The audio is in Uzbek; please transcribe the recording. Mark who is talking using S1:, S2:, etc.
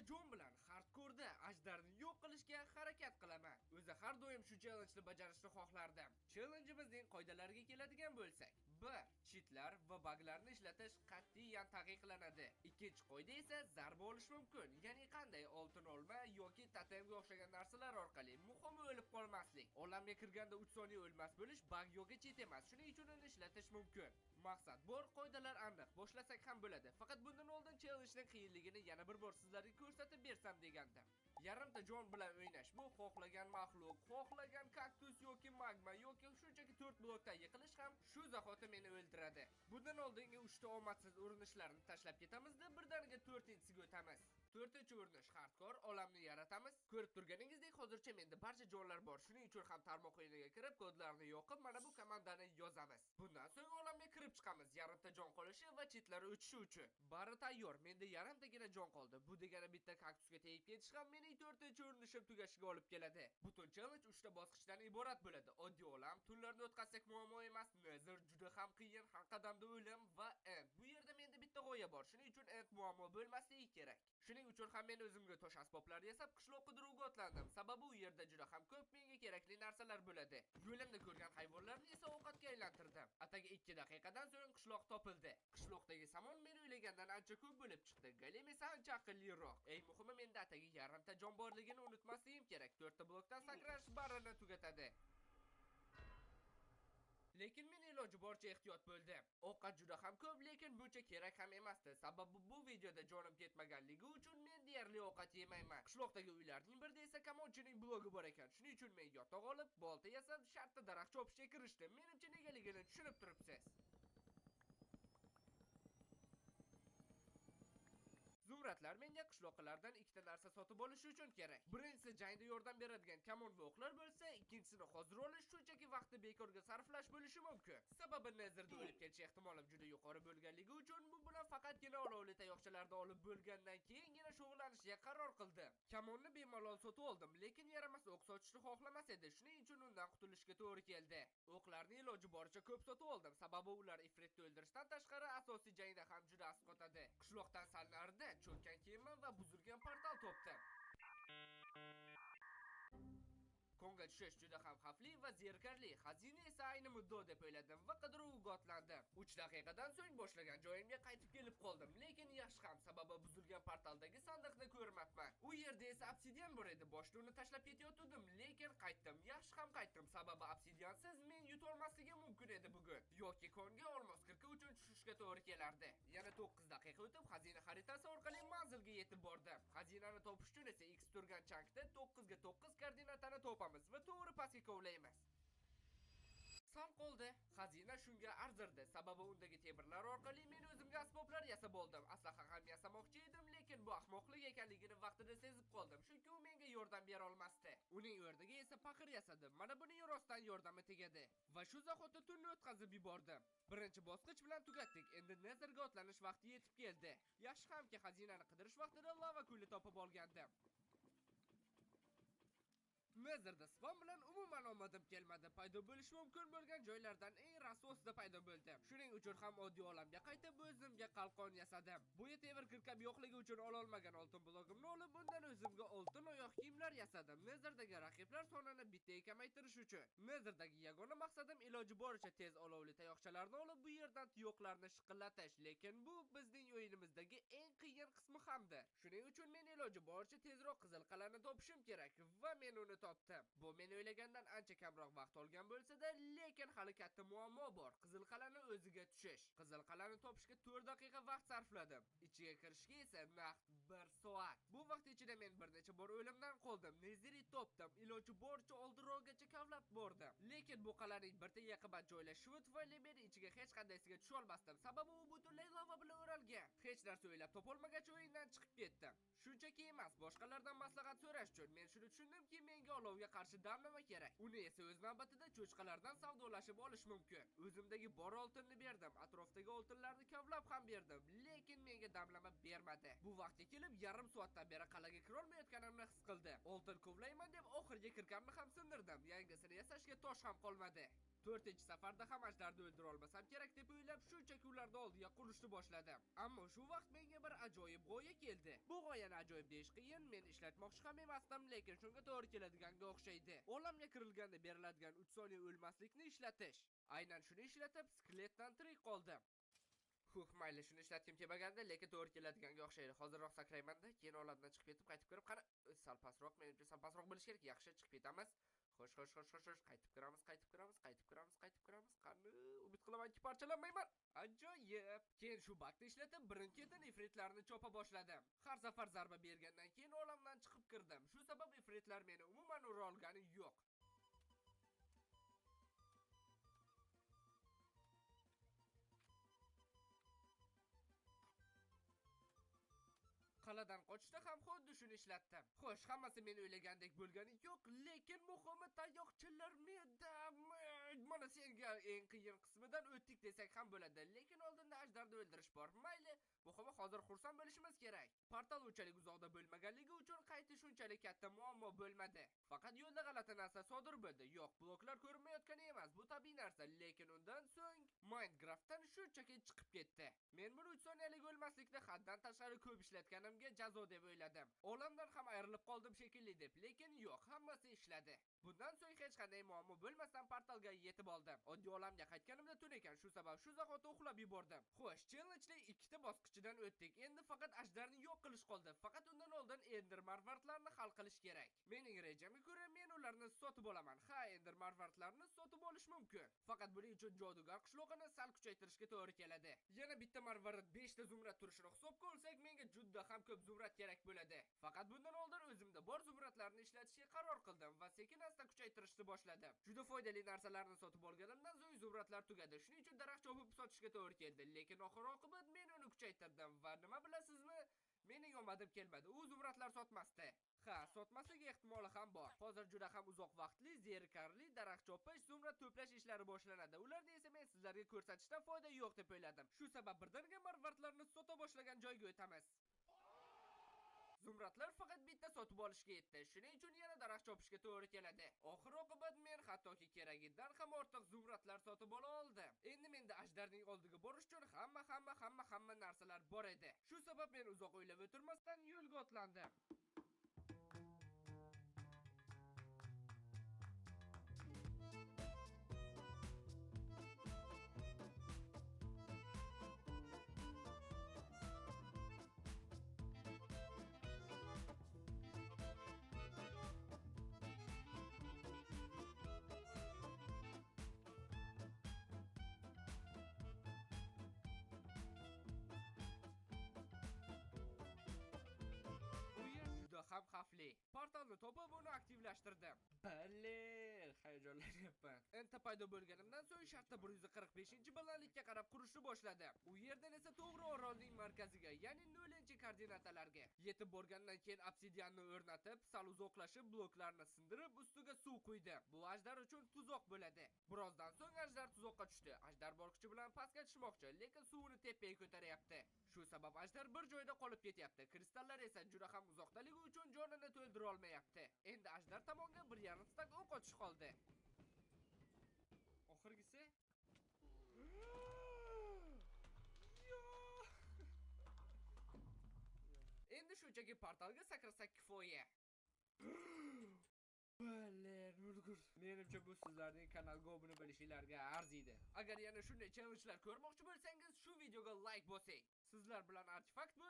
S1: jon bilan hardcore'da ajdarni yo'q qilishga harakat qilaman. O'zi har doim shu challenge'ni bajarishni xohlardim. Challenge'imizning qoidalariga keladigan bo'lsak, 1. Cheatlar va buglarni ishlatish qat'iyan taqiqlanadi. Ikkinchi qoida esa zarba olish mumkin, ya'ni qanday oltin olma yoki totemga o'xshagan narsalar orqali, muhimi o'lib qolmaslik. Olamga kirganda 3 soniya o'lmas bo'lish bug yoki cheat emas, shuning uchun uni ishlatish mumkin. Maqsad bor, qoidalar aniq, boshlasak ham bo'ladi. Faqat bundan oldin challenge'ning qiyinligini yana bir bor sizlarga ko'rsatib bersam degandim. Yarimta jon bilan o'ynash bu xohlagan maxluq, xohlagan kaktus yoki magma yoki shunchaki 4 blokdan yiqilish ham shu zahoti meni o'ldiradi. Bundan oldingi 3 ta omadsiz urinishlarni tashlab ketamizda, birdaniga 4-inchisiga o'tamiz. 4-urinish hardcore olamni yaratamiz. Ko'rib turganingizdek hozircha menda barcha jonlar bor. Shuning uchun ham tarmoq o'yiniga kirib, kodlarni yoqib, mana bu komandani yozamiz. Bundan so'ng olamga kirib chiqamiz. Yarimta jon qolishi va cheatlar o'chishi uchun. Bari tayyor. Menda yarimtagina jon qoldi. Bu degani bitta kaktusga tegib ketish ham mening 4-urinishim tugashiga olib keladi. Butun challenge 3 ta bosqichdan iborat bo'ladi. Oddiy olam, tunlarni o'tkazsak muammo emas, Nether juda ham qiyin, har qadamda o'lim va end. Bu yerda menda bitta g'oya bor. Shuning uchun end muammo bo'lmasligi kerak. Shuning uchun ham men o'zimga tosh asboblar yasab qishloq qidiruvga otlandim. Sababi u yerda juda ham ko'p menga kerakli narsalar bo'ladi. Yo'limda ko'rgan hayvonlarni esa ovqatga aylantirdim. Atigi 2 daqiqadan so'ng qishloq topildi. Qishloqdagi samon men o'ylagandan ancha ko'p bo'lib chiqdi. Golem esa ancha aqlliroq. Eng muhimi menda atigi yarimta jon borligini unutmasligim kerak. 4 ta blokdan sakrash barini tugatadi. Lekin men iloji boricha ehtiyot bo'ldim. Ovqat juda ham ko'p, lekin buncha kerak ham emasdi. Sababi bu videoda jonim ketmaganligi uchun men deyarli ovqat yemayman. Qishloqdagi uylarning birida esa kamonchining blogi bor ekan. Shuning uchun men yotoq olib, bolta yasab, shartta daraxt chopishga kirishdim. Menimcha negaligini tushunib turibsiz. Zumradlar menga qishloqlardan 2 ta narsa sotib olish uchun kerak. Birinchisi jangda yordam beradigan kamon va o'qlar bo'lsa, ikkinchisini hozir olish shunchaki vaqtni bekorga sarflash bo'lishi mumkin. Sababi Netherda o'lib ketish ehtimolim juda yuqori bo'lganligi uchun bu bilan faqatgina olovli tayoqchalarni olib bo'lgandan keyingina shug'ullanishga qaror qildim. Kamonni bemalol sotib oldim, lekin yaramas o'q sotishni xohlamas edi. Shuning uchun undan qutulishga to'g'ri keldi. O'qlarni iloji boricha ko'p sotib oldim, sababi ular ifritni o'ldirishdan tashqari asosiy jangda ham juda asqotadi. Qishloqdan sal narida cho'kkan kema va buzilgan portal topdim. Konga tushish juda ham xavfli va zerikarli. Xazina esa ayni muddao deb o'yladim va qidiruvga otlandim. 3 daqiqadan so'ng boshlagan joyimga qaytib kelib qoldim, lekin yaxshi ham, sababi buzilgan portaldagi sandiqni ko'rmabman. U yerda esa obsidian bor edi. Boshda uni tashlab ketayotgandim, lekin qaytdim. Yaxshi ham qaytdim, sababi obsidiansiz men yutolmasligim mumkin edi bugun. Yoki konga olmos kirka uchun tushishga to'g'ri kelardi. Yana 9 daqiqa o'tib xazina xaritasi orqali manzilga yetib bordim. Xazinani topish uchun esa X turgan chankda 9 ga 9 koordinatani topamiz va to'g'ri pastga kovlaymiz. Sal qoldi. Xazina shunga arzirdi. Sababi undagi temirlar orqali men o'zimga asboblar yasab oldim. Aslaha ham yasamoqchi edim, lekin bu ahmoqlik ekanligini vaqtida sezib qoldim. Chunki u menga yordam bera olmasdi. Uning o'rniga esa paxir yasadim. Mana buning rostdan yordami tegadi. Va shu zahoti tunni o'tkazib yubordim. Birinchi bosqich bilan tugatdik. Endi Netherga otlanish vaqti yetib keldi. Yaxshi hamki xazinani qidirish vaqtida lava ko'li topib olgandim. Netherda spam bilan umuman omadim kelmadi. Paydo bo'lishi mumkin bo'lgan joylardan eng rasvosida paydo bo'ldim. Shuning uchun ham oddiy olamga qaytib o'zimga qalqon yasadim. Bo'yi temir kirkab yo'qligi uchun ololmagan oltin blogimni olib, undan o'zimga oltin oyoq kiyimlar yasadim. Nether'dagi raqiblar sonini bittaga kamaytirish uchun. Nether'dagi yagona maqsadim iloji boricha tez olovli tayoqchalarni olib, bu yerdan tuyoqlarni shiqillatish, lekin bu bizning o'yinimizdagi eng qiyin qismi hamdir. Shuning uchun men iloji boricha tezroq qizil qal'ani topishim kerak va men uni topdim. Bu men o'ylagandan ancha kamroq vaqt olgan bo'lsa-da, lekin hali katta muammo bor. Qizil qal'ani o'ziga tushish. Qizil qal'ani topishga 4 daqiqa vaqt sarfladim. Ichiga kirishga esa naqd 1 soat. Bu vaqt ichida men bir necha bor o'limdan qoldim. Nezerit topdim. Iloji boricha oldinroqgacha kavlab bordim. Lekin bu qal'aning bir yaqinda joylashuvi tufayli men ichiga hech qandaysiga tusha olmasdim. Sababi u butunlay lava bilan o'ralgan. Hech narsa o'ylab topolmagach o'yindan chiqib ketdim. Shunchaki emas, boshqalardan maslahat so'rash uchun men shuni tushundimki, menga olovga qarshi damlama kerak. Uni esa o'z navbatida cho'chqalardan savdolashib olish mumkin. O'zimdagi bor oltinni berdim, atrofdagi oltinlarni kavlab ham berdim, lekin menga menga damlama bermadi. Bu vaqtga kelib yarim soatdan beri qal'aga kirolmayotganimni his qildim. Oltin kovlayman deb oxirgi kirkamni ham sindirdim. Yangisini yasashga tosh ham qolmadi. 4-safarda ham ajdarni o'ldira olmasam kerak deb o'ylab, shunchaki ularni oldiga qurishni boshladim. Ammo shu vaqt menga bir ajoyib g'oya keldi. Bu g'oyani ajoyib deyish qiyin, men ishlatmoqchi ham emasdim, lekin shunga to'g'ri keladiganga o'xshaydi. Olamga kirilganda beriladigan 3 soniya o'lmaslikni ishlatish. Aynan shuni ishlatib, skeletdan tirik qoldim. Huh, mayli, shuni ishlatgim kelmaganda, lekin to'g'ri keladiganga o'xshaydi. Hozirroq sakrayman-da, keyin olamdan chiqib ketib, qaytib kirib, qani, sal pastroq, menimcha sal pastroq bo'lish kerak. Yaxshi, chiqib ketamiz. Xo'sh, xo'sh, xo'sh, xo'sh, xo'sh, qaytib kiramiz, qaytib kiramiz, qaytib kiramiz, qaytib kiramiz. Qani, umid qilamanki, parchalanmayman. Ajoyib. Keyin shu bakni ishlatib, birin-ketin ifritlarni chopa boshladim. Har safar zarba bergandan keyin olamdan chiqib kirdim. Shu sabab ifritlar meni umuman ura olgani yo'q. Qal'adan qochishda ham xuddi shuni ishlatdim. Xo'sh, hammasi men o'ylagandek bo'lgani yo'q, lekin muhimi tayoqchilar menda. Mana senga eng qiyin qismidan o'tdik desak ham bo'ladi, lekin oldinda ajdarni o'ldirish bor. Mayli, muhimi hozir xursand bo'lishimiz kerak. Portal unchalik uzoqda bo'lmaganligi uchun qaytish unchalik katta muammo bo'lmadi. Faqat yo'lda g'alati narsa sodir bo'ldi. Yo'q, bloklar ko'rinmayotgani emas, bu tabiiy narsa, lekin undan so'ng Minecraftdan shunchaki chiqib ketdi. Men buni 3 soniyalik o'lmaslikni haddan tashqari ko'p ishlatganimga jazo deb o'yladim. Olamdan ham ayrilib qoldim shekilli deb, lekin yo'q, hammasi ishladi. Bundan so'ng hech qanday muammo bo'lmasdan portalga yetib oldim. Oddiy olamga qaytganimda tun ekan, shu sabab shu zahoti uxlab yubordim. Xo'sh, challengening ikkita bosqichidan o'tdik. Endi faqat ajdarni yo'q qilish qoldi. Faqat undan oldin Ender marvaridlarni hal qilish kerak. Mening rejamga ko'ra men ularni sotib olaman. Ha, Ender marvaridlarni sotib olish mumkin. Faqat buning uchun jodugar qishlog'ini sal kuchaytirishga to'g'ri keladi. Yana bitta marvarid 5 ta zumrad turishini hisobga olsak, menga juda ham ko'p zumrad kerak bo'ladi. Faqat bundan oldin o'zimda bor zumradlarni ishlatishga qaror qildim va sekin-asta kuchaytirishni boshladim. Juda foydali narsalarni sotib olganimdan so'ng zumradlar tugadi. Shuning uchun daraxt chopib sotishga to'g'ri keldi. Lekin oxir-oqibat men uni kuchaytirdim va nima bilasizmi? Mening omadim kelmadi. U zumradlar sotmasdi. Ha, sotmasligi ehtimoli ham bor. Hozir juda ham uzoq vaqtli, zerikarli daraxt chopish, zumrad to'plash ishlari boshlanadi. Ularni esa men sizlarga ko'rsatishdan foyda yo'q deb o'yladim. Shu sabab birdaniga marvaridlarni sota boshlagan joyga o'tamiz. Zumradlar faqat bitta sotib olishga yetdi. Shuning uchun yana daraxt chopishga to'g'ri keladi. Oxir-oqibat men hattoki keragidan ham ortiq zumradlar sotib ola oldim. Endi menda ajdarning oldiga borish uchun hamma narsalar bor edi. Shu sabab men uzoq o'ylab o'tirmasdan yo'lga otlandim. Ham xavfli. Portalni topib uni aktivlashtirdim. Baler, hayajonlanyapman. Enta paydo bo'lganimdan so'ng shartta 145-balandlikka qarab qurishni boshladim. U yerdan esa to'g'ri orolning markaziga, ya'ni 0-koordinatalarga yetib borgandan keyin obsidianni o'rnatib, sal uzoqlashib bloklarni sindirib, ustiga suv quydim. Bu ajdar uchun tuzoq bo'ladi. Birozdan so'ng ajdar tuzoqqa tushdi. Ajdar bor kuchi bilan pastga tushmoqchi, lekin suvni tepaga ko'taryapti. Shu sabab ajdar bir joyda qolib ketyapti. Kristallar esa juda ham uzoqdaligi uchun jonini to'ldira olmayapti. Endi ajdar tomonga 1.5 stak o'q otish qoldi. Oxirgisi. Endi shunchaki portalga sakrasak kifoya. Baler, ulgur. Menimcha bu sizlarning kanalga obuna bo'lishingizga arziydi. Agar yana shunday challengelar ko'rmoqchi bo'lsangiz, shu videoga like bosing. Sizlar bilan Artefakt bo'ldi.